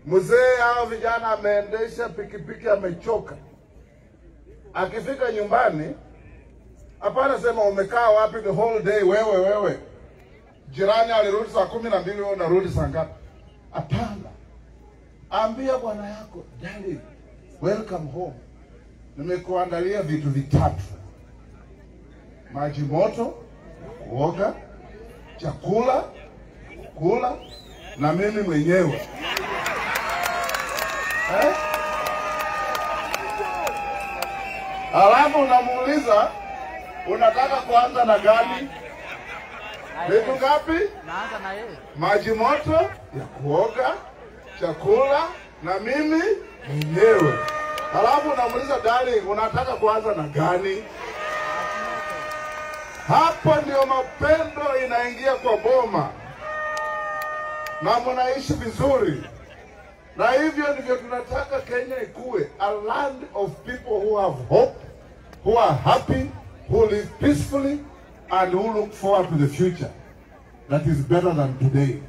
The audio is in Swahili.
Mzee hao vijana ameendesha pikipiki amechoka. Akifika nyumbani, hapana sema umekaa wapi the whole day wewe wewe. Jirani alirudi saa 12, wewe unarudi saa ngapi? Hapana. Ambia bwana yako, darling, welcome home. Nimekuandalia vitu vitatu. Maji moto, kuoga, chakula, kula, na mimi mwenyewe. Eh? Alafu unamuuliza unataka kuanza na gani? Vitu ngapi? Naanza na yeye. Maji moto ya kuoga, chakula na mimi mwenyewe. Alafu unamuuliza darling, unataka kuanza na gani? Hapo ndio mapendo inaingia kwa boma. Na mnaishi vizuri. Na hivyo ndivyo tunataka Kenya ikue, a land of people who have hope, who are happy, who live peacefully, and who look forward to the future that is better than today.